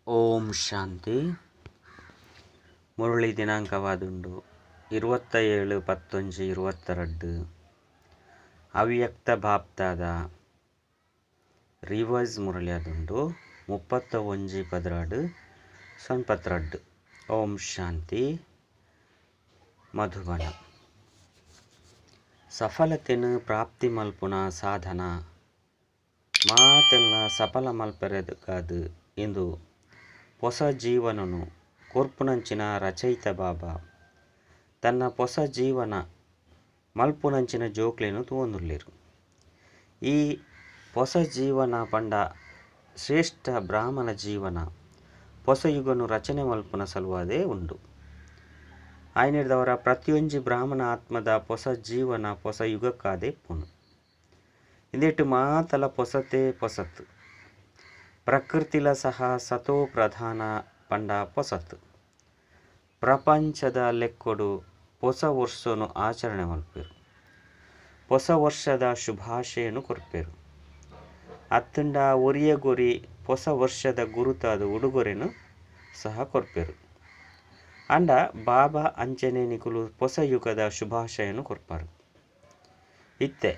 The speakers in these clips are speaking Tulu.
ಓಂ ಶಾಂತಿ. ಮುರಳಿ ದಿನಾಂಕವಾದುಂಡು 27-11-22. ಅವ್ಯಕ್ತ ಬಾಪ್ತಾದ ರಿವರ್ಸ್ ಮುರಳಿ ಅದುಂಡು 31-12 ಸೊನ್ಪತ್ರಡ್ಡು. ಓಂ ಶಾಂತಿ. ಮಧುಬನ ಸಫಲತೆನು ಪ್ರಾಪ್ತಿ ಮಲ್ಪುನ ಸಾಧನ ಮಾತೆಲ್ಲ ಸಫಲ ಮಲ್ಪೆರೆಗಾದು ಇಂದು ಹೊಸ ಜೀವನನು ಕೊರ್ಪುನಂಚಿನ ರಚಯಿತ ಬಾಬಾ ತನ್ನ ಹೊಸ ಜೀವನ ಮಲ್ಪುನಂಚಿನ ಜೋಕ್ಲೇನು ತೂವೊಂದುಲ್ಲೆರು. ಈ ಹೊಸ ಜೀವನ ಪಂಡ ಶ್ರೇಷ್ಠ ಬ್ರಾಹ್ಮಣ ಜೀವನ ಹೊಸ ಯುಗನು ರಚನೆ ಮಲ್ಪುನ ಸಲುವಾದೇ ಉಂಡು. ಆಯ್ನೆಡ್ದವರ ಪ್ರತಿಯೊಂಜಿ ಬ್ರಾಹ್ಮಣ ಆತ್ಮದ ಹೊಸ ಜೀವನ ಹೊಸ ಯುಗಕ್ಕಾದೇ ಪುನು. ಇಂದೆಟ್ಟು ಮಾತಲ ಪೊಸತೆ ಪೊಸತ್ತು ಪ್ರಕೃತಿಲ ಸಹ ಸತೋ ಪ್ರಧಾನ ಪಂಡ ಪೊಸತ್ತು ಪ್ರಪಂಚದ ಲೆಕ್ಕೊಡು ಹೊಸ ವರ್ಷನು ಆಚರಣೆ ಮಲ್ಪೆರು, ಹೊಸ ವರ್ಷದ ಶುಭಾಶಯನು ಕೊರ್ಪೆರು. ಅತ್ತಂಡ ಒರಿಯಗೊರಿ ಹೊಸ ವರ್ಷದ ಗುರುತಾದ ಉಡುಗೊರೆನು ಸಹ ಕೊರ್ಪೆರು. ಅಂಡ ಬಾಬಾ ಅಂಚನೆ ನಿಕುಲು ಹೊಸ ಯುಗದ ಶುಭಾಶಯನು ಕೊರ್ಪಾರು. ಇತ್ತೆ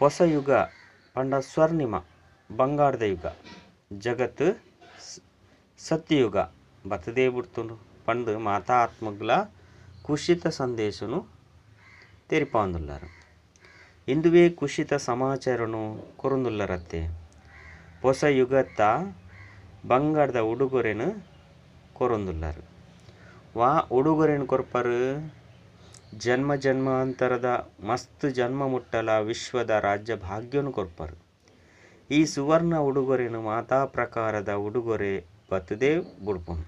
ಹೊಸ ಯುಗ ಪಂಡ ಸ್ವರ್ಣಿಮ ಬಂಗಾರದ ಯುಗ, ಜಗತ್ತು ಸತ್ಯಯುಗ ಬತ್ತದೇ ಬಿಡ್ತುಂಡು ಪಂಡು ಮಾತಾ ಆತ್ಮಗ್ಲ ಕುಶಿತ ಸಂದೇಶನು ತೆರಿಪಾಂದುಲ್ಲಾರು. ಇಂದುವೇ ಕುಶಿತ ಸಮಾಚಾರನು ಕೊರಂದುಲ್ಲರತ್ತೆ. ಹೊಸ ಯುಗತ್ತ ಬಂಗಾರದ ಉಡುಗೊರೆನು ಕೊರಂದುಲ್ಲಾರು. ವಾ ಉಡುಗೊರೆನು ಕೊರ್ಪರು? ಜನ್ಮ ಜನ್ಮಾಂತರದ ಮಸ್ತ್ ಜನ್ಮ ಮುಟ್ಟಲ ವಿಶ್ವದ ರಾಜ್ಯ ಭಾಗ್ಯನು ಕೊರ್ಪರು. ಈ ಸುವರ್ಣ ಉಡುಗೊರೆನು ಮಾತಾ ಪ್ರಕಾರದ ಉಡುಗೊರೆ ಬತ್ತದೇ ಬುಡ್ಪುನು.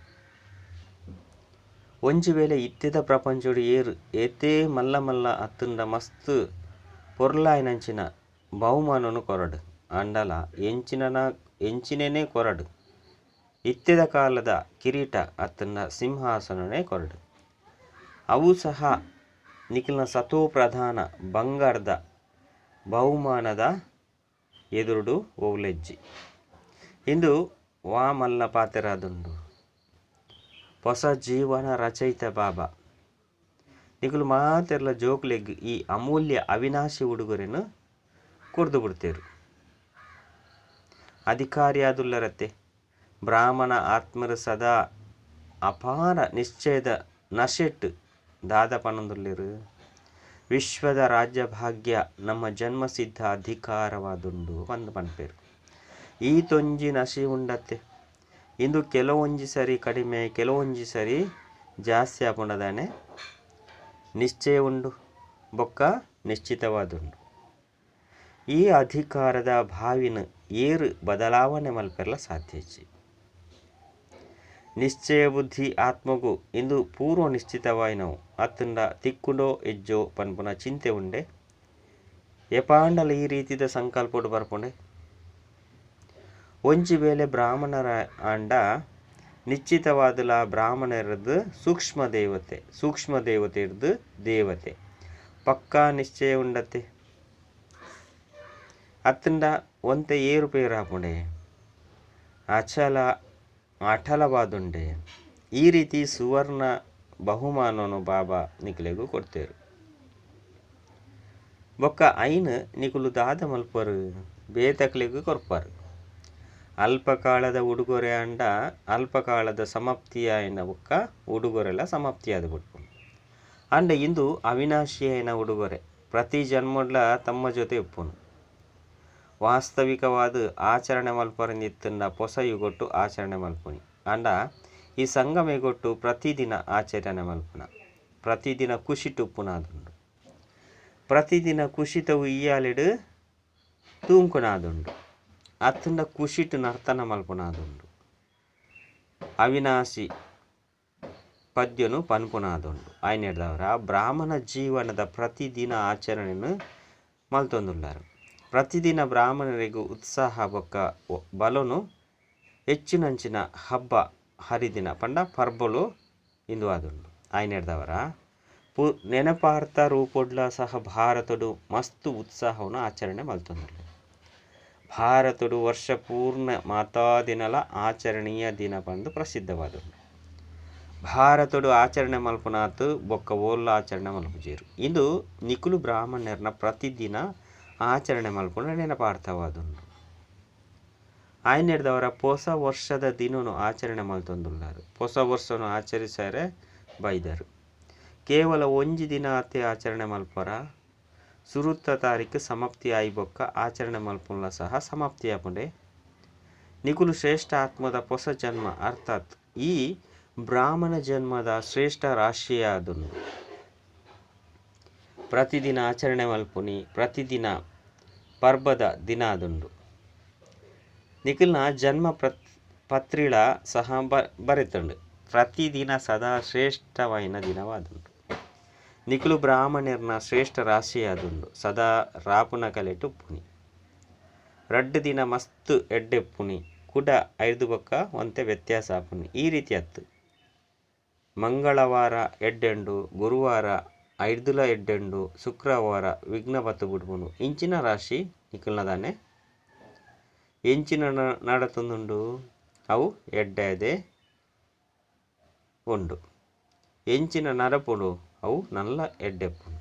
ಒಂಜಿ ವೇಳೆ ಇತ್ತೆದ ಪ್ರಪಂಚಡು ಏರು ಏತೇ ಮಲ್ಲ ಮಲ್ಲ ಅತ್ತಂಡ ಮಸ್ತ್ ಪೊರ್ಲಾಯಿನಂಚಿನ ಬಹುಮಾನನು ಕೊರಡು, ಅಂಡಲ ಎಂಚಿನನೇ ಕೊರಡು, ಇತ್ತೆದ ಕಾಲದ ಕಿರೀಟ ಅತ್ತಂಡ ಸಿಂಹಾಸನನೇ ಕೊರಡು. ಅವು ಸಹ ನಿಖಿಲ್ನ ಸತೋ ಪ್ರಧಾನ ಬಂಗಾರದ ಬಹುಮಾನದ ಎದುರುಡು ಓಲೆಜ್ಜಿ. ಇಂದು ವಾಮಲ್ಲ ಪಾತೆರಾದುಂಡು ಹೊಸ ಜೀವನ ರಚಯಿತ ಬಾಬಾ ನಿಕುಲು ಮಾತೆರ್ಲ ಜೋಕ್ಲೆಗ್ ಈ ಅಮೂಲ್ಯ ಅವಿನಾಶಿ ಉಡುಗೊರೆನು ಕೊರ್ದು ಬಿಡ್ತೇರು. ಅಧಿಕಾರಿಯಾದುಲ್ಲರತ್ತೆ ಬ್ರಾಹ್ಮಣ ಆತ್ಮರು ಸದಾ ಅಪಾರ ನಿಶ್ಚಯದ ನಶೆಟ್ಟು ದಾದ ಪನೊಂದುಲ್ಲೆರು. ವಿಶ್ವದ ರಾಜ್ಯಭಾಗ್ಯ ನಮ್ಮ ಜನ್ಮಸಿದ್ಧ ಅಧಿಕಾರವಾದುಂಡು ಪಂದ್ ಪನ್ಪೆರು. ಈ ತೊಂಜಿ ನಶೆ ಉಂಡತ್ತೆ. ಇಂದು ಕೆಲವೊಂಜಿ ಸರಿ ಕಡಿಮೆ ಕೆಲವೊಂಜಿ ಸರಿ ಜಾಸ್ತಿ ಆಪುಂಡದಾನೆ ನಿಶ್ಚಯ ಉಂಡು ಬೊಕ್ಕ ನಿಶ್ಚಿತವಾದುಂಡು. ಈ ಅಧಿಕಾರದ ಭಾವಿನ ಏರು ಬದಲಾವಣೆ ಮಲ್ಪೆರ್ಲ ಸಾಧ್ಯ. ನಿಶ್ಚಯ ಬುದ್ಧಿ ಆತ್ಮಗು ಇಂದು ಪೂರ್ವ ನಿಶ್ಚಿತವಾಯಿನವು ಅತ್ತಂಡ ತಿಕ್ಕುಂಡೋ ಎಜ್ಜೋ ಪನ್ಪುನ ಚಿಂತೆ ಉಂಡೆ. ಎಪಾಂಡಲ ಈ ರೀತಿದ ಸಂಕಲ್ಪಡು ಬರ್ಪುಂಡೆ. ಒಂಜಿ ವೇಳೆ ಬ್ರಾಹ್ಮಣರ ಆಂಡ ನಿಶ್ಚಿತವಾದಲ ಬ್ರಾಹ್ಮಣರದ್ದು ಸೂಕ್ಷ್ಮ ದೇವತೆ, ಸೂಕ್ಷ್ಮ ದೇವತೆ ಇರ್ದು ದೇವತೆ ಪಕ್ಕಾ ನಿಶ್ಚಯ ಉಂಡತ್ತೆ. ಅತ್ತಂಡ ಒಂತೆ ಏರುಪೇರು ಹಾಪುಂಡೆ, ಅಚಲ ಅಟಲವಾದುಂಡೆ. ಈ ರೀತಿ ಸುವರ್ಣ ಬಹುಮಾನನು ಬಾಬಾ ನಿಕುಲೆಗು ಕೊಡ್ತೇರು. ಬೊಕ್ಕ ಐನ್ ನಿಕುಲು ದಾದ ಮಲ್ಪರು ಬೇತಕ್ಲೆಗು ಕೊರ್ಪಾರು. ಅಲ್ಪಕಾಲದ ಉಡುಗೊರೆ ಅಂಡ ಅಲ್ಪಕಾಲದ ಸಮಾಪ್ತಿಯಾಯಿನ ಬೊಕ್ಕ ಉಡುಗೊರೆಲ ಸಮಾಪ್ತಿಯಾದ ಬಿಡ್ಪು. ಅಂಡ ಇಂದು ಅವಿನಾಶಿಯಾಯಿನ ಉಡುಗೊರೆ ಪ್ರತಿ ಜನ್ಮಡ್ಲ ತಮ್ಮ ಜೊತೆ ಉಪ್ಪುನು. ವಾಸ್ತವಿಕವಾದ ಆಚರಣೆ ಮಲ್ಪರಿಂದಿತ್ತಂಡ ಹೊಸ ಯುಗೊಟ್ಟು ಆಚರಣೆ ಮಲ್ಪುನಿ. ಅಂಡ ಈ ಸಂಗಮೆಗೊಟ್ಟು ಪ್ರತಿದಿನ ಆಚರಣೆ ಮಲ್ಪುನ, ಪ್ರತಿದಿನ ಖುಷಿಟುಪ್ಪುನಾದುಂಡು, ಪ್ರತಿದಿನ ಖುಷಿತವು ಇಯಾಲೆಡು ತೂಂಕುನಾದುಂಡು, ಅತ್ತಂಡ ಖುಷಿಟು ನರ್ತನ ಮಲ್ಪುನಾದುಂಡು, ಅವಿನಾಶಿ ಪದ್ಯನು ಪನ್ಪುನಾದುಂಡು. ಆಯ್ನೆಡ್ದವರ ಬ್ರಾಹ್ಮಣ ಜೀವನದ ಪ್ರತಿದಿನ ಆಚರಣೆಯನ್ನು ಮಲ್ತೊಂದುಲ್ಲಾರು. ಪ್ರತಿದಿನ ಬ್ರಾಹ್ಮಣರಿಗೂ ಉತ್ಸಾಹ ಬೊಕ್ಕ ಬಲನು ಹೆಚ್ಚಿನಂಚಿನ ಹಬ್ಬ ಹರಿದಿನ ಪಂಡ ಪರ್ಬಲು ಇಂದು ಆದುಂಡು. ಆಯ್ನೆಡ್ದವರ ನೆನಪಾರ್ಥ ರೂಪೊಡ್ಲ ಸಹ ಭಾರತಡು ಮಸ್ತು ಉತ್ಸಾಹವನ್ನು ಆಚರಣೆ ಮಲ್ತೊಂದುಲ್ಲೆರ್. ಭಾರತಡು ವರ್ಷ ಪೂರ್ಣ ಮಾತಾ ದಿನಲ ಆಚರಣೀಯ ದಿನ ಪಂದು ಪ್ರಸಿದ್ಧವಾದುಂಡು. ಭಾರತಡು ಆಚರಣೆ ಮಲ್ಪುನಾತು ಬೊಕ್ಕ ಓಲ್ಲ ಆಚರಣೆ ಮಲ್ಪುಜೇರು. ಇಂದು ನಿಕುಲು ಬ್ರಾಹ್ಮಣರ್ನ ಪ್ರತಿದಿನ ಆಚರಣೆ ಮಲ್ಪುನ ನೆನಪಾರ್ಥವಾದುಂಡು. ಆಯ್ನೆಡ್ದವರ ಪೊಸ ವರ್ಷದ ದಿನನು ಆಚರಣೆ ಮಲ್ತೊಂದುಲ್ಲಾರು. ಪೊಸ ವರ್ಷನು ಆಚರಿಸಾರೆ ಬೈದರು. ಕೇವಲ ಒಂಜಿ ದಿನ ಆತೆ ಆಚರಣೆ ಮಲ್ಪರ ಸುರುತ್ತ ತಾರೀಕು ಸಮಾಪ್ತಿ ಆಯಿ ಬೊಕ್ಕ ಆಚರಣೆ ಮಲ್ಪುನ್ಲ ಸಹ ಸಮಾಪ್ತಿ ಆಪುಂಡೆ. ನಿಕುಲು ಶ್ರೇಷ್ಠ ಆತ್ಮದ ಪೊಸ ಜನ್ಮ ಅರ್ಥಾತ್ ಈ ಬ್ರಾಹ್ಮಣ ಜನ್ಮದ ಶ್ರೇಷ್ಠ ರಾಶಿಯಾದುಂಡು. ಪ್ರತಿದಿನ ಆಚರಣೆ ಮಲ್ಪುನಿ ಪ್ರತಿದಿನ ಪರ್ಬದ ದಿನ ಆದುಂಡು. ನಿಖಿಲ್ನ ಜನ್ಮ ಪತ್ರಿಳ ಸಹ ಬರೆತುಂಡು. ಪ್ರತಿದಿನ ಸದಾ ಶ್ರೇಷ್ಠವಾಯಿನ ದಿನವಾದುಂಡು. ನಿಖಿಲು ಬ್ರಾಹ್ಮಣರ್ನ ಶ್ರೇಷ್ಠ ರಾಶಿಯಾದುಂಡು. ಸದಾ ರಾಪುನ ಕಲೆಟು ಪುನಿ ರಡ್ಡು ದಿನ ಮಸ್ತ್ ಎಡ್ಡೆ ಪುನಿ ಕುಡ ಐದು ಬೊಕ್ಕ ಒಂತೆ ವ್ಯತ್ಯಾಸ ಆಪುನಿ ಈ ರೀತಿ ಅತ್ತು. ಮಂಗಳವಾರ ಎಡ್ಡೆಂಡು, ಗುರುವಾರ ಐದುಲ ಎಡ್ಡೆಂಡು, ಶುಕ್ರವಾರ ವಿಘ್ನ ಬತ್ತು ಬಿಡ್ಬುನು ಇಂಚಿನ ರಾಶಿ ನಿಖಿಲ್ನದಾನೆ ಎಂಚಿನ ನಡತುಂದುಂಡು ಅವು ಎಡ್ಡೆದೆ ಉಂಡು. ಎಂಚಿನ ನರಪುಡು ಅವು ನಲ್ಲ ಎಡ್ಡೆಪ್ಪುನು.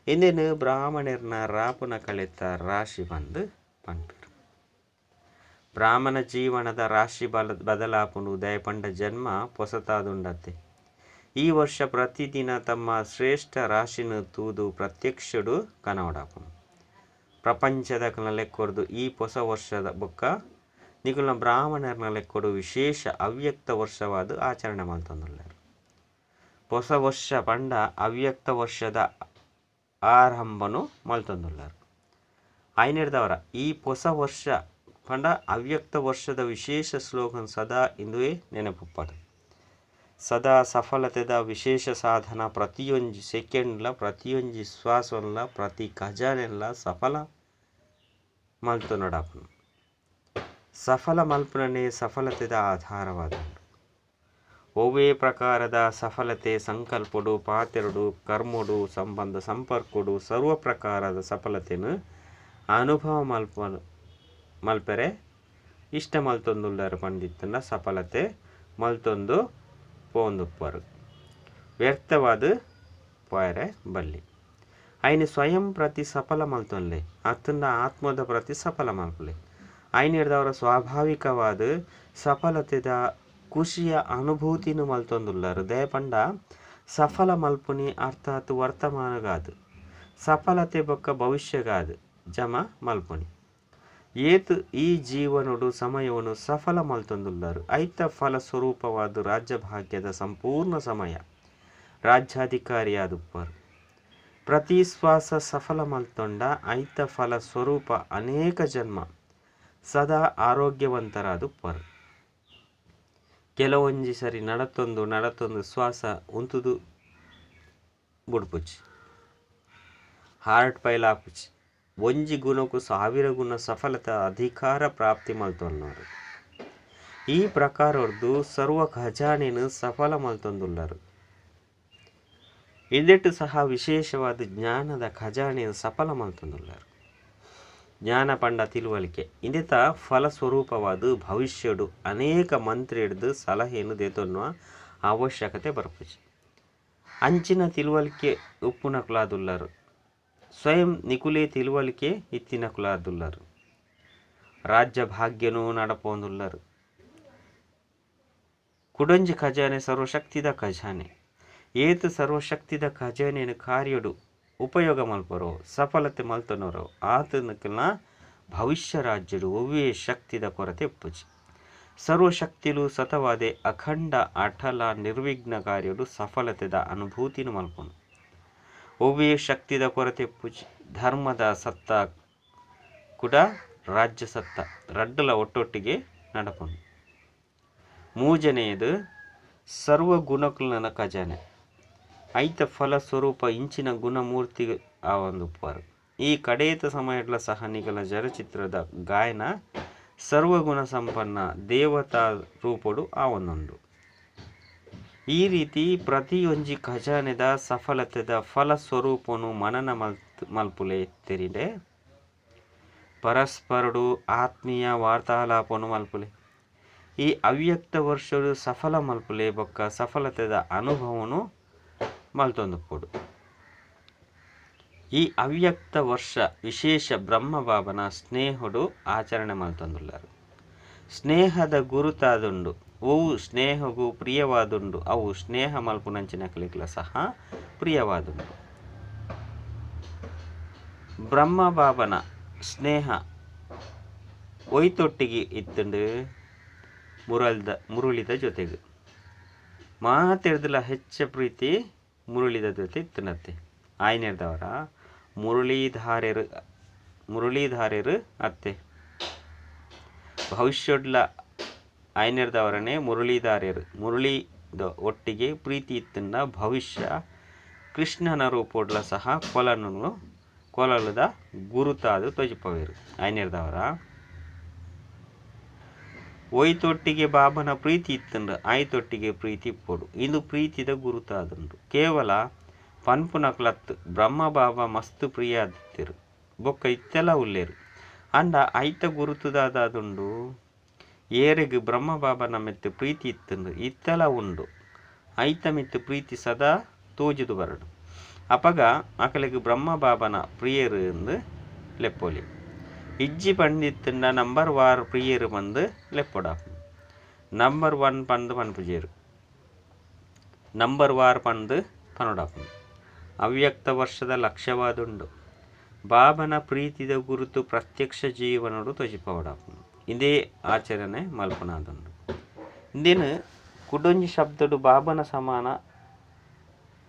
ಇಂದೇನು ಬ್ರಾಹ್ಮಣರ್ನ ರಾಪುನ ಕಳೆತ ರಾಶಿ ಬಂದು ಪನ್ಪೆರು. ಬ್ರಾಹ್ಮಣ ಜೀವನದ ರಾಶಿ ಬದಲಾಪುಂಡು ದಯಪಂಡ ಜನ್ಮ ಪೊಸತಾದುಂಡತೆ. ಈ ವರ್ಷ ಪ್ರತಿದಿನ ತಮ್ಮ ಶ್ರೇಷ್ಠ ರಾಶಿನ ತೂದು ಪ್ರತ್ಯಕ್ಷಡು ಕನವಡಾಪುನು. ಪ್ರಪಂಚದ ಲೆಕ್ಕೊರ್ದು ಈ ಪೊಸ ವರ್ಷದ ಬೊಕ್ಕ ನಿಕುಲ್ನ ಬ್ರಾಹ್ಮಣರ್ನ ಲೆಕ್ಕೊಡು ವಿಶೇಷ ಅವ್ಯಕ್ತ ವರ್ಷವಾದ ಆಚರಣೆ ಮಲ್ತೊಂದುಲ್ಲೆರ್. ಪೊಸ ವರ್ಷ ಪಂಡ ಅವ್ಯಕ್ತ ವರ್ಷದ ಆರಂಭನು ಮಲ್ತೊಂದುಲ್ಲೆರ್. ಐನೆಡ್ದವರ ಈ ಪೊಸ ವರ್ಷ ಪಂಡ ಅವ್ಯಕ್ತ ವರ್ಷದ ವಿಶೇಷ ಸ್ಲೋಗನ್ ಸದಾ ಇಂದುವೇ ನೆನಪುಪ್ಪಡು. ಸದಾ ಸಫಲತೆದ ವಿಶೇಷ ಸಾಧನ ಪ್ರತಿಯೊಂಜಿ ಸೆಕೆಂಡ್ಲ ಪ್ರತಿಯೊಂಜಿ ಶ್ವಾಸನ್ಲ ಪ್ರತಿ ಖಜಾನೆಲ್ಲ ಸಫಲ ಮಲ್ತೊನಡಾಪುನು. ಸಫಲ ಮಲ್ಪುನನೇ ಸಫಲತೆದ ಆಧಾರವಾದುಂಡು. ಒವ್ವೇ ಪ್ರಕಾರದ ಸಫಲತೆ ಸಂಕಲ್ಪಡು ಪಾತೆರಡು ಕರ್ಮಡು ಸಂಬಂಧ ಸಂಪರ್ಕಡು ಸರ್ವ ಪ್ರಕಾರದ ಸಫಲತೆನು ಅನುಭವ ಮಲ್ಪೆರೆ ಇಷ್ಟ ಮಲ್ತೊಂದುಲ್ಲರು ಪಂಡಿತ್ತನ ಸಫಲತೆ ಮಲ್ತೊಂದು ಪೋಂದುಪ್ಪರು ವ್ಯರ್ಥವಾದ ಪೋಯರೆ ಬಲ್ಲಿ. ಆಯ್ನ ಸ್ವಯಂ ಪ್ರತಿ ಸಫಲ ಮಲ್ತೊನ್ಲೆ ಅತ್ತಂಡ ಆತ್ಮದ ಪ್ರತಿ ಸಫಲ ಮಲ್ಪಲೆ. ಆಯ್ನ ಹಿಡ್ದವರ ಸ್ವಾಭಾವಿಕವಾದ ಸಫಲತೆದ ಖುಷಿಯ ಅನುಭೂತಿನು ಮಲ್ತೊಂದುಲ್ಲರು. ದಯಪಂಡ ಸಫಲ ಮಲ್ಪುನಿ ಅರ್ಥಾತ್ ವರ್ತಮಾನಗಾದು ಸಫಲತೆ ಬೊಕ್ಕ ಭವಿಷ್ಯಗಾದು ಜಮ ಮಲ್ಪುನಿ. ಏತು ಈ ಜೀವನೋಡು ಸಮಯವನ್ನು ಸಫಲ ಮಲ್ತೊಂದುಲ್ಲರು. ಐತ ಫಲ ಸ್ವರೂಪವಾದ ರಾಜ್ಯಭಾಗ್ಯದ ಸಂಪೂರ್ಣ ಸಮಯ ರಾಜ್ಯಾಧಿಕಾರಿಯಾದುಪ್ಪರು. ಪ್ರತಿ ಶ್ವಾಸ ಸಫಲ ಮಲ್ತೊಂಡ ಐತ ಫಲ ಸ್ವರೂಪ ಅನೇಕ ಜನ್ಮ ಸದಾ ಆರೋಗ್ಯವಂತರಾದುಪ್ಪರು. ಕೆಲವೊಂಜಿ ಸರಿ ನಡತೊಂದು ನಡತೊಂದು ಶ್ವಾಸ ಉಂತುದು ಬುಡ್ಪುಚಿ ಹಾರ್ಟ್ ಪೈಲ್ ಆಪುಚಿ. ಒಂಜಿ ಗುಣಕ್ಕೂ ಸಾವಿರ ಗುಣ ಸಫಲತೆ ಅಧಿಕಾರ ಪ್ರಾಪ್ತಿ ಮಲ್ತೊನ್ನರು. ಈ ಪ್ರಕಾರದ್ದು ಸರ್ವ ಖಜಾನೆನು ಸಫಲ ಮಲ್ತೊಂದುಲ್ಲರು. ಇದೆಟ್ಟು ಸಹ ವಿಶೇಷವಾದ ಜ್ಞಾನದ ಖಜಾನೆಯನ್ನು ಸಫಲ ಮಲ್ತೊಂದುಲ್ಲರು. ಜ್ಞಾನ ಪಂಡ ತಿಳುವಳಿಕೆ ಇಂದಿತ ಫಲಸ್ವರೂಪವಾದ ಭವಿಷ್ಯಡು ಅನೇಕ ಮಂತ್ರಿ ಹಿಡಿದು ಸಲಹೆಯನ್ನು ದೇತೊನ್ನುವ ಅವಶ್ಯಕತೆ ಬರ್ಪುಜಿ. ಅಂಚಿನ ತಿಳುವಳಿಕೆ ಉಪ್ಪುನ ಕುಲಾದುಲ್ಲರು. ಸ್ವಯಂ ನಿಕುಲೇ ತಿಳುವಳಿಕೆ ಇತ್ತಿನ ಕುಲಾದುಲ್ಲರು. ರಾಜ್ಯ ಭಾಗ್ಯನೂ ನಡಪೊಂದುಲ್ಲರು. ಕುಡೊಂಜಿ ಖಜಾನೆ ಸರ್ವಶಕ್ತಿದ ಖಜಾನೆ. ಏತು ಸರ್ವಶಕ್ತಿದ ಖಜಾನೆಯನ್ನು ಕಾರ್ಯಡು ಉಪಯೋಗ ಮಲ್ಪರೋ ಸಫಲತೆ ಮಲ್ತನೋರೋ ಆತನಕಲ್ನ ಭವಿಷ್ಯ ರಾಜ್ಯಡು ಒವ್ವೇ ಶಕ್ತಿದ ಕೊರತೆ ಉಪ್ಪುಜಿ. ಸರ್ವಶಕ್ತಿಲು ಸತವಾದೆ ಅಖಂಡ ಅಟಲ ನಿರ್ವಿಘ್ನ ಕಾರ್ಯಡು ಸಫಲತೆದ ಅನುಭೂತಿನು ಮಲ್ಪನು. ಒವ್ವೇ ಶಕ್ತಿದ ಕೊರತೆ ಉಪ್ಪುಜಿ. ಧರ್ಮದ ಸತ್ತ ಕೂಡ ರಾಜ್ಯ ಸತ್ತ ರಡ್ಡಲ ಒಟ್ಟೊಟ್ಟಿಗೆ ನಡಪನು. ಮೂಜನೆಯದು ಸರ್ವಗುಣಕುಲನ ಖಜಾನೆ. ಐತ ಫಲ ಸ್ವರೂಪ ಇಂಚಿನ ಗುಣಮೂರ್ತಿ ಆ ಒಂದು ಉಪ್ಪಾರು. ಈ ಕಡೇತ ಸಮಯಡ್ಲ ಸಹ ನಿಗಲ ಜಲಚಿತ್ರದ ಗಾಯನ ಸರ್ವಗುಣ ಸಂಪನ್ನ ದೇವತಾ ರೂಪಡು ಆ ಒಂದುಂಡು. ಈ ರೀತಿ ಪ್ರತಿಯೊಂಜಿ ಖಜಾನೆದ ಸಫಲತೆದ ಫಲ ಸ್ವರೂಪನು ಮನನ ಮಲ್ಪುಲೆ ತೆರಿದೆ. ಪರಸ್ಪರಡು ಆತ್ಮೀಯ ವಾರ್ತಾಲಾಪನು ಮಲ್ಪುಲೆ. ಈ ಅವ್ಯಕ್ತ ವರ್ಷಡು ಸಫಲ ಮಲ್ಪುಲೆ ಬೊಕ್ಕ ಸಫಲತೆದ ಅನುಭವನು ಮಲ್ತೊಂದುಪ್ಪೊಡು. ಈ ಅವ್ಯಕ್ತ ವರ್ಷ ವಿಶೇಷ ಬ್ರಹ್ಮಬಾಬನ ಸ್ನೇಹಡು ಆಚರಣೆ ಮಲ್ತೊಂದುಲ್ಲಾರು. ಸ್ನೇಹದ ಗುರುತಾದುಂಡು. ಅವು ಸ್ನೇಹಗೂ ಪ್ರಿಯವಾದುಂಡು. ಅವು ಸ್ನೇಹ ಮಲ್ಪುನಂಚಿನಕಲೆಗ್ಲ ಸಹ ಪ್ರಿಯವಾದುಂಡು. ಬ್ರಹ್ಮಬಾಬನ ಸ್ನೇಹ ಒಯ್ತೊಟ್ಟಿಗೆ ಇತ್ತುಂಡು ಮುರುಳಿದ ಜೊತೆಗೆ ಮಾತೆರ್ದಲ ಹೆಚ್ಚ ಪ್ರೀತಿ ಮುರುಳಿದ ಜೊತೆ ಇತ್ತುನತ್ತೆ. ಆಯ್ನೆರ್ದವರ ಮುರಳೀಧಾರೆರು ಅತ್ತೆ. ಭವಿಷ್ಯಡ್ಲ ಆಯ್ನೆರ್ದವರನೇ ಮುರಳೀಧಾರೆರು ಮುರಳಿದ ಒಟ್ಟಿಗೆ ಪ್ರೀತಿ ಇತ್ತಂಡ ಭವಿಷ್ಯ ಕೃಷ್ಣನ ರೂಪೊಡ್ಲ ಸಹ ಕೊಲಲುದ ಗುರುತಾದು ತೊಜಿಪವೇರು. ಆಯ್ನೆರ್ದವರ ಒಯ್ತೊಟ್ಟಿಗೆ ಬಾಬನ ಪ್ರೀತಿ ಇತ್ತಂಡು ಆಯ್ತೊಟ್ಟಿಗೆ ಪ್ರೀತಿ ಇಪ್ಪೊಡು. ಇಂದು ಪ್ರೀತಿದ ಗುರುತಾದುಂಡು. ಕೇವಲ ಪನ್ಪುನಕ್ಲತ್ ಬ್ರಹ್ಮ ಬಾಬಾ ಮಸ್ತ್ ಪ್ರಿಯಾದಿತ್ತಿರು ಬೊಕ್ಕ ಇತ್ತೆಲ ಉಲ್ಲೇರು. ಅಂಡ ಐತ ಗುರುತುದಾದುಂಡು. ಏರೆಗ್ ಬ್ರಹ್ಮ ಬಾಬನ ಮಿತ್ತು ಪ್ರೀತಿ ಇತ್ತಂಡು ಇತ್ತೆಲ ಉಂಡು. ಐತ ಮಿತ್ತು ಪ್ರೀತಿ ಸದಾ ತೋಜುದು ಬರಡು. ಅಪಗ ಅಕಲೆಗ್ ಬ್ರಹ್ಮ ಬಾಬನ ಪ್ರಿಯರು ಎಂದು ಲೆಪ್ಪೊಲಿ. ಇಜ್ಜಿ ಪಂಡಿತ್ತಂಡ ನಂಬರ್ ವಾರ್ ಪ್ರಿಯರು ಬಂದು ಲೆಪ್ಪೊಡಾಪು. ನಂಬರ್ 1 ಪಂದು ಪನ್ಪುಜೇರು, ನಂಬರ್ ವಾರ್ ಪಂದು ಪನೊಡಾಪು. ಅವ್ಯಕ್ತ ವರ್ಷದ ಲಕ್ಷ್ಯವಾದುಂಡು. ಬಾಬನ ಪ್ರೀತಿದ ಗುರುತು ಪ್ರತ್ಯಕ್ಷ ಜೀವನಡು ತೊಜಿಪವಡಾಪು. ಇದೇ ಆಚರಣೆ ಮಲ್ಪನಾದುಂಡು. ಇಂದೇನು ಕುಡೊಂಜಿ ಶಬ್ದಡು ಬಾಬನ ಸಮಾನ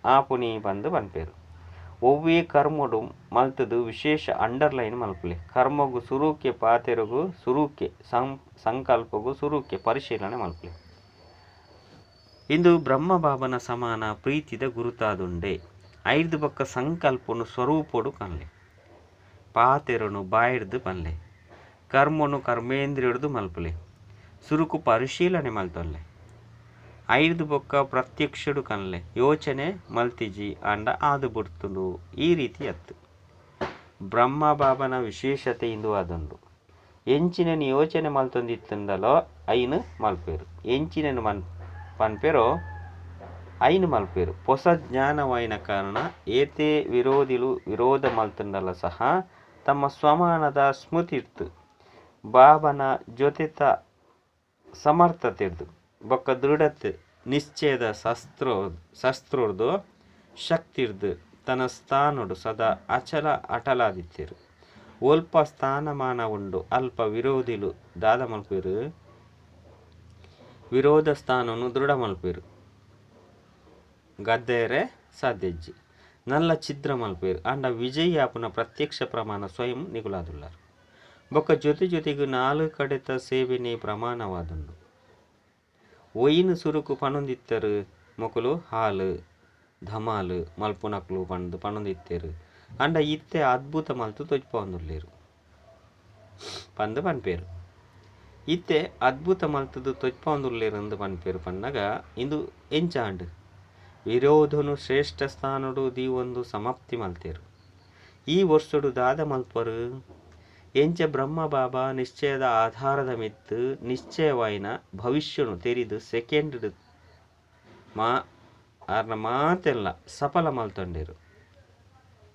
ಆಪುನಿ ಬಂದು ಪನ್ಪೇರು. ಒವ್ವೇ ಕರ್ಮಡು ಮಲ್ತದು ವಿಶೇಷ ಅಂಡರ್ಲೈನ್ ಮಲ್ಪುಲೆ. ಕರ್ಮಗು ಸುರುಕೆ ಪಾತೆರಗು ಸುರುಕೆ ಸಂಕಲ್ಪಗು ಸುರುಕೆ ಪರಿಶೀಲನೆ ಮಲ್ಪುಲೆ. ಇಂದು ಬ್ರಹ್ಮ ಬಾಬನ ಸಮಾನ ಪ್ರೀತಿದ ಗುರುತಾದುಂಡೆ. ಐದು ಬೊಕ್ಕ ಸಂಕಲ್ಪನು ಸ್ವರೂಪೊಡು ಕನ್ಲೆ. ಪಾತೆರನು ಬಾಯಿಡ್ದು ಪನ್ಲೆ. ಕರ್ಮನು ಕರ್ಮೇಂದ್ರಿಯೊಡ್ದು ಮಲ್ಪುಲೆ. ಸುರುಕು ಪರಿಶೀಲನೆ ಮಲ್ತೊಲ್ಲೆ. ಐದು ಬೊಕ್ಕ ಪ್ರತ್ಯಕ್ಷಡು ಕನ್ಲೆ. ಯೋಚನೆ ಮಲ್ತಿಜಿ ಅಂಡ ಆದು ಬುಡ್ತುಂಡು. ಈ ರೀತಿ ಅತ್ತು ಬ್ರಹ್ಮ ಬಾಬನ ವಿಶೇಷತೆ ಇಂದು ಆದುಂಡು. ಎಂಚಿನನು ಯೋಚನೆ ಮಲ್ತೊಂದಿತ್ತಂಡಲೋ ಐನು ಮಲ್ಪೇರು. ಎಂಚಿನನು ಪನ್ಪೇರೋ ಐನು ಮಲ್ಪೇರು. ಹೊಸ ಜ್ಞಾನವಾಯಿನ ಕಾರಣ ಏತೇ ವಿರೋಧಿಲು ವಿರೋಧ ಮಲ್ತಂಡಲ ಸಹ ತಮ್ಮ ಸ್ವಮಾನದ ಸ್ಮೃತಿ ಇರ್ತು ಬಾಬನ ಜೊತೆತ ಸಮರ್ಥತೆರ್ದು ಬೊಕ್ಕ ದೃಢತೆ ನಿಶ್ಚಯದ ಶಸ್ತ್ರೋರ್ದು ಶಕ್ತಿರ್ದು ತನ್ನ ಸ್ಥಾನಡು ಸದಾ ಅಚಲ ಅಟಲಾದಿತ್ತೇರು. ಒಲ್ಪ ಸ್ಥಾನಮಾನ ಉಂಡು ಅಲ್ಪ ವಿರೋಧಿಲು ದಾದ ಮಲ್ಪೇರು ವಿರೋಧ ಸ್ಥಾನನು ದೃಢ ಮಲ್ಪೇರು. ಗದ್ದೇರೆ ಸಾಧ್ಯಜ್ಜಿ ನಲ್ಲ ಛಿದ್ರ ಮಲ್ಪೇರು. ಅಂಡ ವಿಜಯಾಪುನ ಪ್ರತ್ಯಕ್ಷ ಪ್ರಮಾಣ ಸ್ವಯಂ ನಿಗುಲಾದುಲ್ಲಾರು. ಬೊಕ್ಕ ಜೊತೆ ಜೊತೆಗೂ 4 ಕಡೆತ ಸೇವೆನೇ ಪ್ರಮಾಣವಾದುಂಡು. ಒಯ್ಯಿನ ಸುರುಕು ಪನೊಂದಿತ್ತರು ಮೊಕಲು ಹಾಲು ಧಮಾಲು ಮಲ್ಪುನಕ್ಲು ಪಂದು ಪನೊಂದಿತ್ತೇರು. ಅಂಡ ಇತ್ತೆ ಅದ್ಭುತ ಮಲ್ತು ತೊಜ್ಪೊಂದುಲ್ಲೇರು ಪಂದು ಪನ್ಪೇರು. ಇತ್ತೆ ಅದ್ಭುತ ಮಲ್ತದು ತೊಜ್ಪೊಂದುಲ್ಲೇರು ಅಂದು ಪನ್ಪೇರು. ಪನ್ನಗ ಇಂದು ಎಂಚಾಂಡು ವಿರೋಧನು ಶ್ರೇಷ್ಠ ಸ್ಥಾನಡು ದೀವೊಂದು ಸಮಾಪ್ತಿ ಮಲ್ತೇರು. ಈ ವರ್ಷಡು ದಾದ ಮಲ್ಪರು ಎಂಚ ಬ್ರಹ್ಮ ಬಾಬಾ ನಿಶ್ಚಯದ ಆಧಾರದ ಮಿತ್ತು ನಿಶ್ಚಯವಾಯಿನ ಭವಿಷ್ಯನು ತೆರಿದು ಸೆಕೆಂಡ್ ಮಾ ಆರ್ನ ಮಾತೆಲ್ಲ ಸಫಲ ಮಲ್ತೊಂಡೇರು.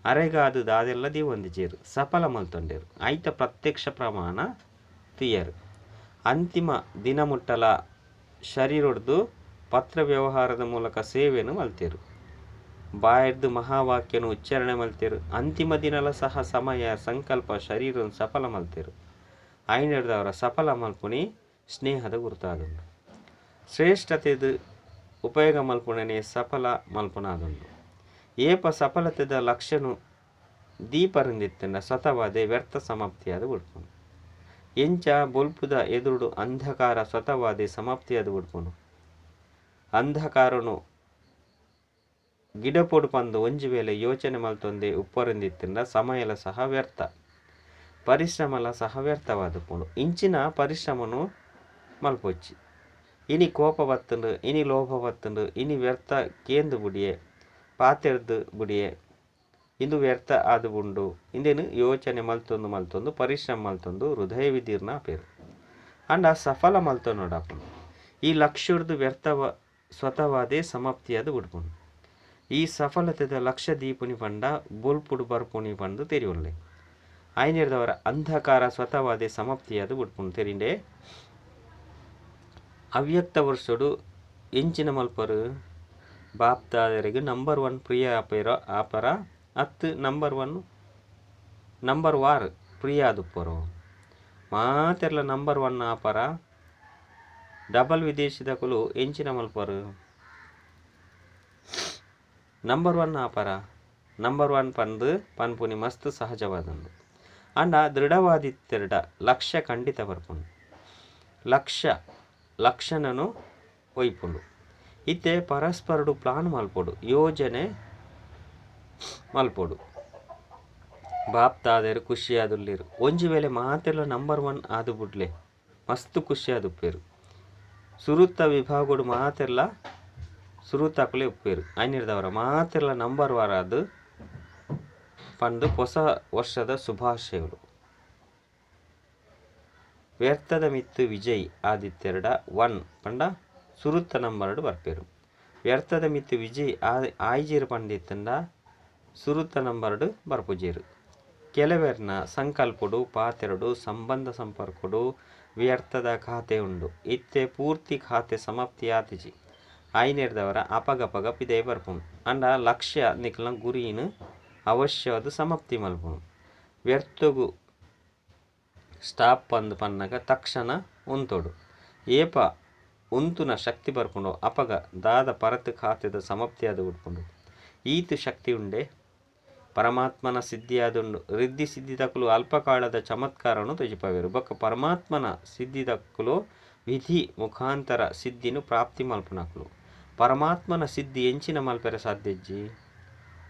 ಅರೆಗಾದು ದಾದೆಲ್ಲ ದೀವೊಂದಿಜೇರು ಸಫಲ ಮಲ್ತೊಂಡೇರು. ಐತ ಪ್ರತ್ಯಕ್ಷ ಪ್ರಮಾಣ ತೀಯರು. ಅಂತಿಮ ದಿನಮುಟ್ಟಲ ಶರೀರೊಡ್ದು ಪತ್ರ ವ್ಯವಹಾರದ ಮೂಲಕ ಸೇವೆಯನ್ನು ಮಲ್ತೇರು. ಬಾಯರ್ದು ಮಹಾವಾಕ್ಯನು ಉಚ್ಚಾರಣೆ ಮಲ್ತೇರು. ಅಂತಿಮ ದಿನಲ ಸಹ ಸಮಯ ಸಂಕಲ್ಪ ಶರೀರನ್ನು ಸಫಲ ಮಲ್ತೇರು. ಐನೆರ್ದವರ ಸಫಲ ಮಲ್ಪುನಿ ಸ್ನೇಹದ ಗುರುತಾದುಂಡು. ಶ್ರೇಷ್ಠತೆದು ಉಪಯೋಗ ಮಲ್ಪುಣನೆ ಸಫಲ ಮಲ್ಪುನಾದುಂಡು. ಏಪ ಸಫಲತೆದ ಲಕ್ಷ್ಯನು ದೀಪರಂದಿತ್ತಂಡ ಸ್ವತವಾದೆ ವ್ಯರ್ಥ ಸಮಾಪ್ತಿಯಾದ ಉಡ್ಪುನು. ಎಂಚ ಬೊಲ್ಪುದ ಎದುರುಡು ಅಂಧಕಾರ ಸ್ವತವಾದೆ ಸಮಾಪ್ತಿಯಾದ ಉಡ್ಪುನು. ಅಂಧಕಾರನು ಗಿಡಪೊಡು ಪಂದು ಒಂಜಿ ವೇಳೆ ಯೋಚನೆ ಮಲ್ತೊಂದೆ ಉಪ್ಪರಿಂದಿತ್ತಂಡ ಸಮಯಲ ಸಹ ವ್ಯರ್ಥ, ಪರಿಶ್ರಮಲ ಸಹ ವ್ಯರ್ಥವಾದುಪುಂಡು. ಇಂಚಿನ ಪರಿಶ್ರಮನು ಮಲ್ಪೊಚ್ಚಿ. ಇನಿ ಕೋಪ ಬತ್ತುಂಡು, ಇನಿ ಲೋಭ ಬತ್ತುಂಡು, ಇನಿ ವ್ಯರ್ಥ ಕೇಂದು ಬುಡಿಯೆ ಪಾತೆರ್ದು ಬುಡಿಯೆ. ಇಂದು ವ್ಯರ್ಥ ಆದುಂಡು ಇಂದೇನು ಯೋಚನೆ ಮಲ್ತೊಂದು ಮಲ್ತೊಂದು ಪರಿಶ್ರಮ ಮಲ್ತೊಂದು ಹೃದಯ ವಿದೀರ್ಣ ಆಪೇರು ಅಂಡ ಸಫಲ ಮಲ್ತೊನೊಡಾಪುಂಡು. ಈ ಲಕ್ಷ್ಯರ್ದು ವ್ಯರ್ಥವ ಸ್ವತವಾದೇ ಸಮಾಪ್ತಿಯಾದ ಬಿಡ್ಪುಂಡು. ಈ ಸಫಲತೆದ ಲಕ್ಷ್ಯ ದೀಪುನಿ ಪಂಡ ಬೊಲ್ಪುಡು ಬರ್ಪುನಿ ಪಂದು ತೆರಿಯೊಲ್ಲೆ ಆಯ್ನೇರ್ದವರ ಅಂಧಕಾರ ಸ್ವತವಾದೇ ಸಮಾಪ್ತಿಯಾದ ಬಿಡ್ಪುಂಡು ತೆರಿಂಡೆ. ಅವ್ಯಕ್ತ ವರ್ಷಡು ಎಂಚಿನ ಮಲ್ಪರು ಬಾಪ್ತಾದರಿಗೆ ನಂಬರ್ 1 ಪ್ರಿಯ ಆಪೇರ ಆಪರ ಅತ್ತು ನಂಬರ್ 1 ನಂಬರ್ ವಾರ್ ಪ್ರಿಯ ಆದುಪ್ಪರು ಮಾತೆರ್ಲ ನಂಬರ್ 1 ಆಪರ ಡಬಲ್ ವಿದೇಶದಕುಲು ಎಂಚಿನ ಮಲ್ಪರು ನಂಬರ್ 1 ಆಪರ ನಂಬರ್ 1 ಪಂದು ಪನ್ಪುನಿ ಮಸ್ತ್ ಸಹಜವಾದಂದು. ಅಂಡ ದೃಢವಾದಿತ್ತೆರಡ ಲಕ್ಷ್ಯ ಖಂಡಿತ ಬರ್ಪುಂಡು. ಲಕ್ಷ್ಯ ಲಕ್ಷಣನು ಒಯ್ಪುಂಡು. ಇತ್ತೆ ಪರಸ್ಪರಡು ಪ್ಲಾನ್ ಮಲ್ಪೊಡು, ಯೋಜನೆ ಮಲ್ಪೊಡು. ಬಾಪ್ತಾದೇರು ಖುಷಿಯಾದುಲ್ಲೇರು ಒಂಜಿ ವೇಳೆ ಮಾತೆಲ್ಲ ನಂಬರ್ 1 ಆದು ಬುಡ್ಲೆ ಮಸ್ತ್ ಖುಷಿಯಾದುಪ್ಪೇರು. ಸುರುತ್ತ ವಿಭಾಗಡು ಮಾತೆಲ್ಲ ಸುರುತ್ತಾಕಲೆ ಉಪ್ಪೇರು ಐನಿರ್ದವರ ಮಾತೆಲ್ಲ ನಂಬರ್ 1 ಆದು ಪಂದು ಹೊಸ ವರ್ಷದ ಶುಭಾಶಯಗಳು. ವ್ಯರ್ಥದ ಮಿತ್ತು ವಿಜಯ್ ಆದಿತ್ಯರಡ 1 ಪಂಡ ಸುರುತ್ತ ನಂಬರ್ಡು ಬರ್ಪೇರು. ವ್ಯರ್ಥದ ಮಿತ್ತು ವಿಜಯ್ ಆಯ್ಜೇರು ಪಂಡಿತ್ತಂಡ ಸುರುತ್ತ ನಂಬರ್ಡು ಬರ್ಪುಜೇರು. ಕೆಲವೆರ್ನ ಸಂಕಲ್ಪಡು ಪಾತೆರಡು ಸಂಬಂಧ ಸಂಪರ್ಕಡು ವ್ಯರ್ಥದ ಖಾತೆ ಉಂಡು. ಇತ್ತೆ ಪೂರ್ತಿ ಖಾತೆ ಸಮಾಪ್ತಿ ಆತಿಜಿ ಐನೇರ್ದವರ ಅಪಗಪಗ ಪಿದೆ ಬರ್ಪುಂಡು. ಅಂಡ ಲಕ್ಷ್ಯ ನಿಕ್ಲ ಗುರಿನ ಅವಶ್ಯವಾದ ಸಮಾಪ್ತಿ ಮಲ್ಪುಂಡು. ವ್ಯರ್ಥಗು ಸ್ಟಾಪ್ ಪಂದು ಪನ್ನಗ ತಕ್ಷಣ ಉಂತೋಡು. ಏಪ ಉಂತುನ ಶಕ್ತಿ ಬರ್ಪುಂಡು ಅಪಗ ದಾದ ಪರತ್ ಖಾತೆದ ಸಮಾಪ್ತಿಯಾದ ಉಡ್ಪುಂಡು. ಈತ ಶಕ್ತಿ ಉಂಡೆ ಪರಮಾತ್ಮನ ಸಿದ್ಧಿಯಾದುಂಡು. ರಿದ್ಧಿ ಸಿದ್ಧಿದಕ್ಕಲು ಅಲ್ಪಕಾಲದ ಚಮತ್ಕಾರವನ್ನು ತ್ಯಜಿಪವೇರು. ಬೊಕ್ಕ ಪರಮಾತ್ಮನ ಸಿದ್ಧಿದಕ್ಕಲು ವಿಧಿ ಮುಖಾಂತರ ಸಿದ್ಧಿನು ಪ್ರಾಪ್ತಿ ಮಲ್ಪುನಕುಲು. ಪರಮಾತ್ಮನ ಸಿದ್ಧಿ ಎಂಚಿನ ಮಲ್ಪೆರೆ ಸಾಧ್ಯಜ್ಜಿ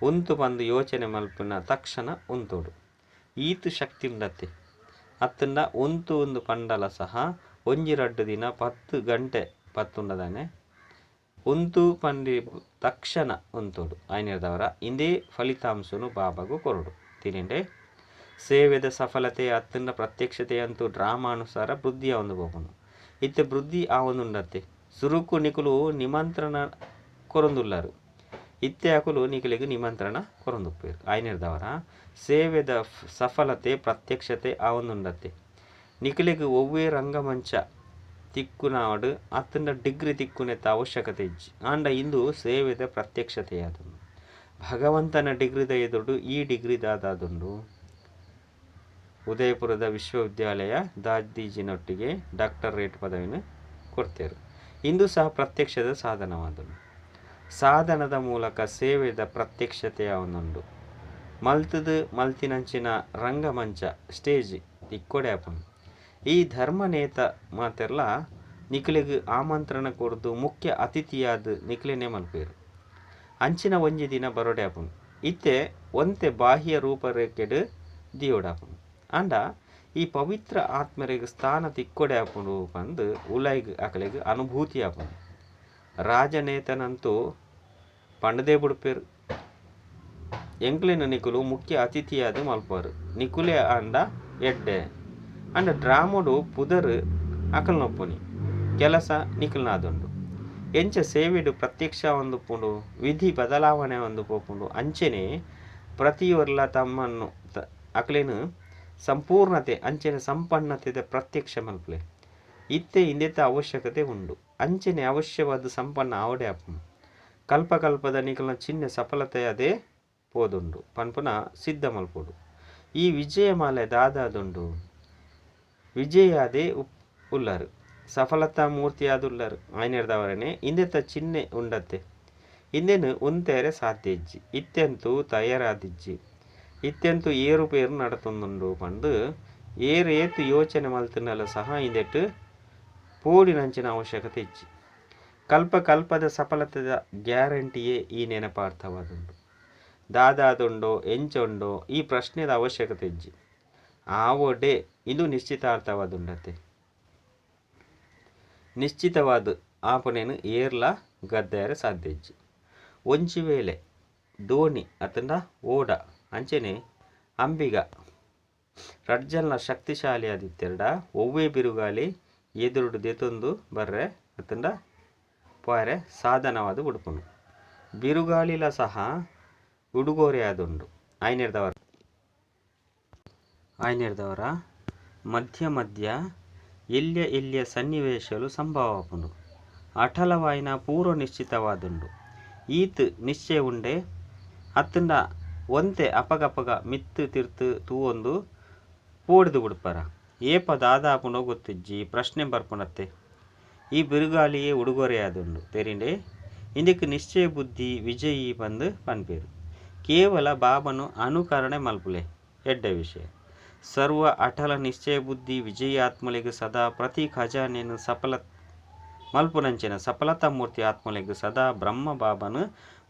ಉಂತು ಬಂದು ಯೋಚನೆ ಮಲ್ಪುನ ತಕ್ಷಣ ಉಂತೋಡು. ಈತ ಶಕ್ತಿ ಉಂಡತ್ತೆ ಅತ್ತಂಡ ಉಂತು ಒಂದು ಪಂಡಲ ಸಹ ಒಂಜಿ ರಡ್ಡು ದಿನ 10 ಗಂಟೆ ಪತ್ತುಂಡದಾನೆ ಉಂತು ಪಂಡಿ ತಕ್ಷಣ ಉಂತೋಡು. ಐನೇರ್ದವರ ಇಂದೇ ಫಲಿತಾಂಶನು ಬಾಬಾಗು ಕೊರಡು ತಿರಿಂಡೆ. ಸೇವೆದ ಸಫಲತೆ ಅತ್ತಂಡ ಪ್ರತ್ಯಕ್ಷತೆ ಅಂತೂ ಡ್ರಾಮಾನುಸಾರ ವೃದ್ಧಿ ಒಂದು ಹೋಗುನು. ಇತ್ತೆ ವೃದ್ಧಿ ಆ ಒಂದುಂಡತ್ತೆ ಸುರುಕು ನಿಕುಲು ನಿಮಂತ್ರಣ ಕೊರೊಂದುಲ್ಲಾರು. ಇತ್ತೆ ಅಕುಲು ನಿಕಲಿಗೆ ನಿಮಂತ್ರಣ ಕೊರೊಂದುಪ್ಪೇರು. ಐನೇರ್ದವರ ಸೇವೆದ ಸಫಲತೆ ಪ್ರತ್ಯಕ್ಷತೆ ಆ ಒಂದುಂಡತ್ತೆ ನಿಕಲಿಗೆ ಒವ್ವೇ ರಂಗಮಂಚ ತಿಕ್ಕುನಾಡು ಅತ್ತಂಡ ಡಿಗ್ರಿ ತಿಕ್ಕುನೆತ್ತ ಅವಶ್ಯಕತೆ ಇಜ್ಜಿ. ಆಂಡ ಇಂದು ಸೇವೆದ ಪ್ರತ್ಯಕ್ಷತೆಯಾದುಂಡು. ಭಗವಂತನ ಡಿಗ್ರಿದ ಎದುರುಡು ಈ ಡಿಗ್ರಿ ದಾದಾದುಂಡು. ಉದಯಪುರದ ವಿಶ್ವವಿದ್ಯಾಲಯ ದಾದೀಜಿನೊಟ್ಟಿಗೆ ಡಾಕ್ಟರೇಟ್ ಪದವಿಯನ್ನು ಕೊಡ್ತೇರು. ಇಂದು ಸಹ ಪ್ರತ್ಯಕ್ಷದ ಸಾಧನವಾದುಂಡು. ಸಾಧನದ ಮೂಲಕ ಸೇವೆದ ಪ್ರತ್ಯಕ್ಷತೆಯ ಒಂದುಂಡು. ಮಲ್ತದು ಮಲ್ತಿನಂಚಿನ ರಂಗಮಂಚ ಸ್ಟೇಜ್ ತಿಕ್ಕೊಡೆ ಆಪುಂಡು. ಈ ಧರ್ಮನೇತ ಮಾತೆರ್ಲ ನಿಕಲಿಗೆ ಆಮಂತ್ರಣ ಕೊರ್ದು ಮುಖ್ಯ ಅತಿಥಿಯಾದ ನಿಕಲೆನೆ ಮಲ್ಪೇರು. ಅಂಚಿನ ಒಂಜಿ ದಿನ ಬರೋಡೆ ಆಪುಂಡು. ಇತ್ತೆ ಒಂತೆ ಬಾಹ್ಯ ರೂಪರೇಖೆಡು ದಿಯೋಡಾಪುಂಡು. ಅಂಡ ಈ ಪವಿತ್ರ ಆತ್ಮರಿಗೆ ಸ್ಥಾನ ತಿಕ್ಕೊಡೆ ಆಪುಂಡು ಪಂದು ಉಲೈಗ್ ಅಕಲೆಗ್ ಅನುಭೂತಿ ಆಪುಂಡು. ರಾಜನೇತನಂತೂ ಪಂಡದೇ ಬುಡ್ಪೇರು. ಎಂಕ್ಲೆನ ನಿಕುಲು ಮುಖ್ಯ ಅತಿಥಿಯಾದ ಮಲ್ಪರು. ನಿಕುಲೆ ಅಂಡ ಎಡ್ಡೆ ಅಂಡ ಡ್ರಾಮೋಡು ಪುದರ್ ಅಕಲ್ನೊಪ್ಪುನಿ ಕೆಲಸ ನಿಕಲ್ನಾದುಂಡು. ಎಂಚ ಸೇವೆಡು ಪ್ರತ್ಯಕ್ಷ ಒಂದು ಪುಂಡು ವಿಧಿ ಬದಲಾವಣೆ ಒಂದು ಪೋಪುಂಡು. ಅಂಚೆನೆ ಪ್ರತಿಯೊರ್ಲ ತಮ್ಮನ್ನು ಅಕಲೇನು ಸಂಪೂರ್ಣತೆ ಅಂಚೆನೆ ಸಂಪನ್ನತೆದ ಪ್ರತ್ಯಕ್ಷ ಮಲ್ಪಲೆ. ಇತ್ತೆ ಇಂದೆತ ಅವಶ್ಯಕತೆ ಉಂಡು. ಅಂಚೆನೆ ಅವಶ್ಯವಾದ ಸಂಪನ್ನ ಆವಡೆ ಆಪುಂಡು. ಕಲ್ಪಕಲ್ಪದ ನಿಕಲ್ನ ಚಿಹ್ನೆ ಸಫಲತೆ ಅದೇ ಪೋದುಂಡು ಪನ್ಪುನ ಸಿದ್ಧ ಮಲ್ಪೊಡು. ಈ ವಿಜಯಮಾಲೆ ದಾದಾದುಂಡು. ವಿಜಯಾದೇ ಉಲ್ಲರು ಸಫಲತಾ ಮೂರ್ತಿಯಾದುಲ್ಲರು ಆಯ್ನೇರ್ದವರನೆ ಇಂದೆತ ಚಿಹ್ನೆ ಉಂಡತ್ತೆ. ಇಂದೆನು ಉಂತೇರೆ ಸಾಧ್ಯ ಇಜ್ಜಿ. ಇತ್ತೆಂತೂ ತಯಾರಾದಿಜ್ಜಿ. ಇತ್ತೆಂತೂ ಏರುಪೇರು ನಡತೊಂದುಂಡು ಪಂದು ಏರು ಏತು ಯೋಚನೆ ಮಲ್ತಿನಲ್ಲ ಸಹ ಇಂದೆಟ್ಟು ಪೋಡಿನಂಚಿನ ಅವಶ್ಯಕತೆ ಇಜ್ಜಿ. ಕಲ್ಪ ಕಲ್ಪದ ಸಫಲತೆದ ಗ್ಯಾರಂಟಿಯೇ ಈ ನೆನಪಾರ್ಥವಾದುಂಡು. ದಾದಾದುಂಡೋ ಎಂಚುಂಡೋ ಈ ಪ್ರಶ್ನೆದ ಅವಶ್ಯಕತೆ ಇಜ್ಜಿ. ಆವೊಡೆ ಇದು ನಿಶ್ಚಿತಾರ್ಥವಾದುಂಡತೆ. ನಿಶ್ಚಿತವಾದ ಆಪನೇನು ಏರ್ಲ ಗದ್ದಾರೆ ಸಾಧ್ಯ ಇಜ್ಜಿ. ಒಂಜಿ ವೇಳೆ ದೋಣಿ ಅತಂಡ ಓಡ ಅಂಚನೆ ಅಂಬಿಗ ರಡ್ಜಲ್ನ ಶಕ್ತಿಶಾಲಿ ಆದಿತ್ತೆರಡ ಒವ್ವೇ ಬಿರುಗಾಳಿ ಎದುರುಡು ದೆತೊಂದು ಬರ್ರೆ ಅತ್ತಂಡ ಪೋರೆ ಸಾಧನವಾದ ಉಡುಪುನು. ಬಿರುಗಾಳಿಲ ಸಹ ಉಡುಗೊರೆ ಆದುಂಡು. ಆಯ್ನೆರ್ದವರ ಮಧ್ಯ ಮಧ್ಯ ಎಲ್ಯ ಎಲ್ಯ ಸನ್ನಿವೇಶಲು ಸಂಭವ ಆಪುಂಡು. ಅಟಲವಾಯಿನ ಪೂರ್ವ ನಿಶ್ಚಿತವಾದುಂಡು. ಈತ್ ನಿಶ್ಚಯ ಉಂಡೆ ಅತ್ತಂಡ ಒಂತೆ ಅಪಗಪಗ ಮಿತ್ತು ತಿರ್ತು ತೂವೊಂದು ಪೋಡ್ದು ಬುಡ್ಪರ. ಏಪ ದಾದಾಪುಂಡೋ ಗೊತ್ತಿಜ್ಜಿ ಪ್ರಶ್ನೆ ಬರ್ಪುಣತ್ತೆ. ಈ ಬಿರುಗಾಳಿಯೇ ಉಡುಗೊರೆಯಾದುಂಡು ತೆರಿಂಡೆ. ಇಂದಕ್ಕೆ ನಿಶ್ಚಯ ಬುದ್ಧಿ ವಿಜಯಿ ಬಂದು ಪನ್ಪೇರು. ಕೇವಲ ಬಾಬನು ಅನುಕರಣೆ ಮಲ್ಪುಲೆ ಎಡ್ಡೆ ವಿಷಯ. ಸರ್ವ ಅಟಲ ನಿಶ್ಚಯ ಬುದ್ಧಿ ವಿಜಯಿ ಆತ್ಮಲೆಗ್ ಸದಾ ಪ್ರತಿ ಖಜಾನೆನು ಸಫಲ ಮಲ್ಪುನಂಚಿನ ಸಫಲತಾ ಮೂರ್ತಿ ಆತ್ಮಲೆಗ್ ಸದಾ ಬ್ರಹ್ಮ ಬಾಬನು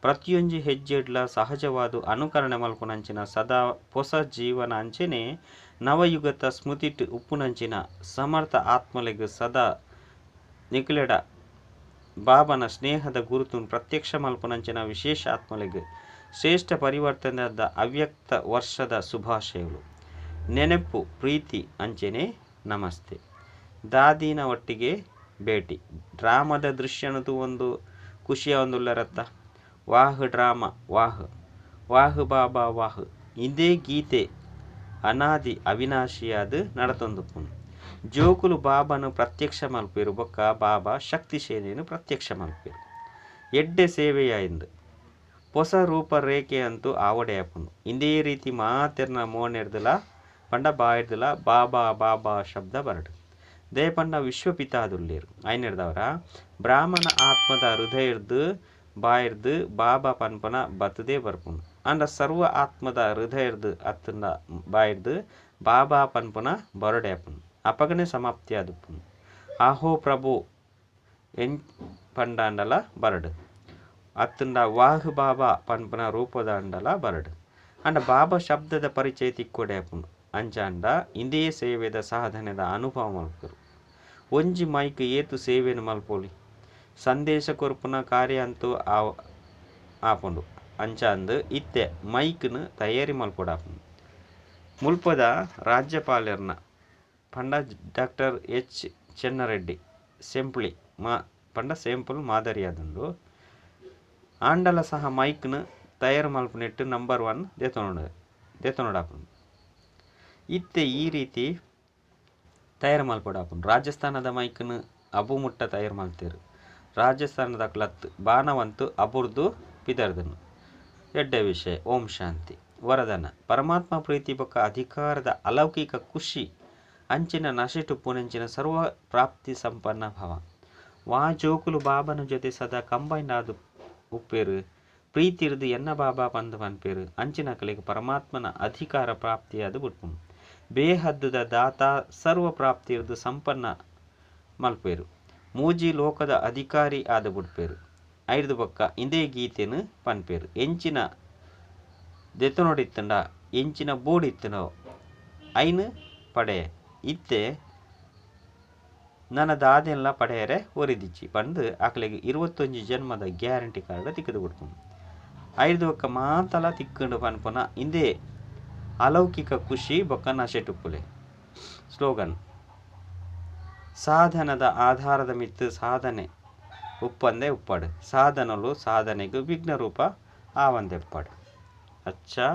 ಪ್ರತಿಯೊಂಜಿ ಹೆಜ್ಜೆಡ್ಲ ಸಹಜವಾದ ಅನುಕರಣೆ ಮಲ್ಪುನಂಚಿನ ಸದಾ ಹೊಸ ಜೀವನ ಅಂಚನೆ ನವಯುಗತ ಸ್ಮೃತಿಟ್ ಉಪ್ಪುನಂಚಿನ ಸಮರ್ಥ ಆತ್ಮಲೆಗ್ ಸದಾ ನಿಕ್ಲೆಡ ಬಾಬನ ಸ್ನೇಹದ ಗುರುತುನ್ ಪ್ರತ್ಯಕ್ಷ ಮಲ್ಪುನಂಚಿನ ವಿಶೇಷ ಆತ್ಮಲೆಗ್ ಶ್ರೇಷ್ಠ ಪರಿವರ್ತನದ ಅವ್ಯಕ್ತ ವರ್ಷದ ಶುಭಾಶಯಗಳು. ನೆನಪು ಪ್ರೀತಿ ಅಂಚನೆ ನಮಸ್ತೆ. ದಾದಿನ ಒಟ್ಟಿಗೆ ಭೇಟಿ ಡ್ರಾಮದ ದೃಶ್ಯನದು ಒಂದು ಖುಷಿಯ ಒಂದುಲ್ಲರತ್ತ. ವಾಹ್ ಡ್ರಾಮ ವಾಹ್ ವಾಹ್ ಬಾಬಾ ವಾಹ್. ಇದೇ ಗೀತೆ ಅನಾದಿ ಅವಿನಾಶಿಯಾದ ನಡತೊಂದುಪ್ಪುನು. ಜೋಕುಲು ಬಾಬನು ಪ್ರತ್ಯಕ್ಷ ಮಲ್ಪೇರು ಬೊಕ್ಕ ಬಾಬಾ ಶಕ್ತಿ ಸೇನೆಯನ್ನು ಪ್ರತ್ಯಕ್ಷ ಮಲ್ಪೇರು. ಎಡ್ಡೆ ಸೇವೆಯಾಯಿಂದು ಹೊಸ ರೂಪ ರೇಖೆ ಅಂತೂ ಆವಡೆಯಪ್ಪನು. ಇಂದೇ ರೀತಿ ಮಾತೆರ್ನ ಮೋನೆರ್ದಲ ಪಂಡ ಬಾಯಿರ್ದಲ ಬಾಬಾ ಬಾಬಾ ಶಬ್ದ ಬರಡು. ದಯಪಂಡ ವಿಶ್ವಪಿತಾದುಲ್ಲೇರು ಐನೆರ್ದವರ ಬ್ರಾಹ್ಮಣ ಆತ್ಮದ ಹೃದಯರ್ದು ಬಾಯಿರ್ದು ಬಾಬಾ ಪನ್ಪನ ಬತ್ತದೇ ಬರ್ಪುನು. ಅಂಡ ಸರ್ವ ಆತ್ಮದ ಹೃದಯರ್ದು ಅತ್ತಂದ ಬಾಯಿರ್ದು ಬಾಬಾ ಪನ್ಪನ ಬರಡೆ ಅಪ್ಪನು. ಅಪಗನೆ ಸಮಾಪ್ತಿ ಆದುಪ್ಪುನು. ಆಹೋ ಪ್ರಭು ಎನ್ ಪಂಡಾಂಡಲ ಬರಡು ಅತ್ತಂಡ ವಾಹ್ ಬಾಬಾ ಪನ್ಪನ ರೂಪದಾಂಡಲ ಬರಡು. ಅಂಡ ಬಾಬಾ ಶಬ್ದದ ಪರಿಚಯ ತಿಕ್ಕೊಡೆ ಅಪ್ಪುನು. ಅಂಚಾಂಡ ಇಂದೇ ಸೇವೆದ ಸಾಧನೆದ ಅನುಭವ ಮಲ್ಪರು. ಒಂಜಿ ಮೈಕ್ ಏತು ಸೇವೆನು ಮಲ್ಪೋಲಿ ಸಂದೇಶ ಕೊರ್ಪುನ ಕಾರ್ಯ ಅಂತೂ ಆಪುಂಡು. ಅಂಚಾಂದು ಇತ್ತೆ ಮೈಕ್ನು ತಯಾರಿ ಮಲ್ಪೊಡಾಪುಂಡು. ಮುಲ್ಪದ ರಾಜ್ಯಪಾಲರ್ನ ಪಂಡ ಡಾಕ್ಟರ್ ಎಚ್ ಚೆನ್ನರೆಡ್ಡಿ ಸೆಂಪ್ಲಿ ಮಾ ಪಂಡ ಸೇಂಪಲ್ ಮಾದರಿಯಾದುಂಡು. ಆಂಡಲ ಸಹ ಮೈಕ್ನು ತಯಾರು ಮಲ್ಪುನೆಟ್ಟು ನಂಬರ್ 1 ದೆತೊನೊಡಾಪುಂಡು. ಇತ್ತೆ ಈ ರೀತಿ ತಯಾರು ಮಲ್ಪೊಡಾಪುಂಡು. ರಾಜಸ್ಥಾನದ ಮೈಕ್ನು ಅಬುಮುಟ್ಟ ತಯಾರು ಮಲ್ತೇರು. ರಾಜಸ್ಥಾನದ ಕ್ಲತ್ ಬಾಣವಂತು ಅಬುರ್ದು ಪಿದರ್ದನು. ಎಡ್ಡೆ ವಿಷಯ. ಓಂ ಶಾಂತಿ. ವರದಾನ ಪರಮಾತ್ಮ ಪ್ರೀತಿ ಬೊಕ್ಕ ಅಧಿಕಾರದ ಅಲೌಕಿಕ ಖುಷಿ ಅಂಚಿನ ನಶೆಟು ಪುನೆಂಚಿನ ಸರ್ವ ಪ್ರಾಪ್ತಿ ಸಂಪನ್ನ ಭವ. ವಾ ಜೋಕುಲು ಬಾಬನ ಜೊತೆ ಸದಾ ಕಂಬೈಂಡ್ ಆದು ಉಪ್ಪೇರು ಪ್ರೀತಿರ್ದು ಎನ್ನ ಬಾಬಾ ಪಂದು ಪನ್ಪೇರು ಅಂಚಿನ ಕಲೆಗೆ ಪರಮಾತ್ಮನ ಅಧಿಕಾರ ಪ್ರಾಪ್ತಿಯಾದ ಬುಟ್ಪುನು. ಬೇಹದ್ದುದ ದಾತ ಸರ್ವ ಪ್ರಾಪ್ತಿರ್ದು ಸಂಪನ್ನ ಮಲ್ಪೇರು. ಮೂಜಿ ಲೋಕದ ಅಧಿಕಾರಿ ಆದ ಬುಡ್ಪೇರು. ಐದು ಬೊಕ್ಕ ಇಂದೇ ಗೀತೆನು ಪನ್ಪೇರು. ಎಂಚಿನ ದೆತೊನೊಡಿತ್ತಂಡ ಎಂಚಿನ ಬೋಡಿತ್ತನೋ ಐನು ಪಡೆ ಇತ್ತೆ ನನ್ನ ದಾದೆಲ್ಲ ಪಡೆಯರೆ ಒರಿದಿಚ್ಚಿ ಪಂದು ಆಕಲೆಗೆ 21 ಜನ್ಮದ ಗ್ಯಾರಂಟಿ ಕಾರ್ಡ್ ತಿಕ್ಕದು ಕೊಡ್ಪುನು. ಐದು ಬೊಕ್ಕ ಮಾತಲ ತಿಕ್ಕಂಡು ಪನ್ಪುನ ಇಂದೇ ಅಲೌಕಿಕ ಖುಷಿ ಬೊಕ್ಕ ನಶೆಟುಪ್ಪುಲೆ. ಸ್ಲೋಗನ್ ಸಾಧನದ ಆಧಾರದ ಮಿತ್ತು ಸಾಧನೆ ಉಪ್ಪಂದೆ ಉಪ್ಪಾಡು. ಸಾಧನಲು ಸಾಧನೆಗೂ ವಿಘ್ನ ರೂಪ ಆವಂದೆಪ್ಪಾಡು. ಅಚ್ಚಾ.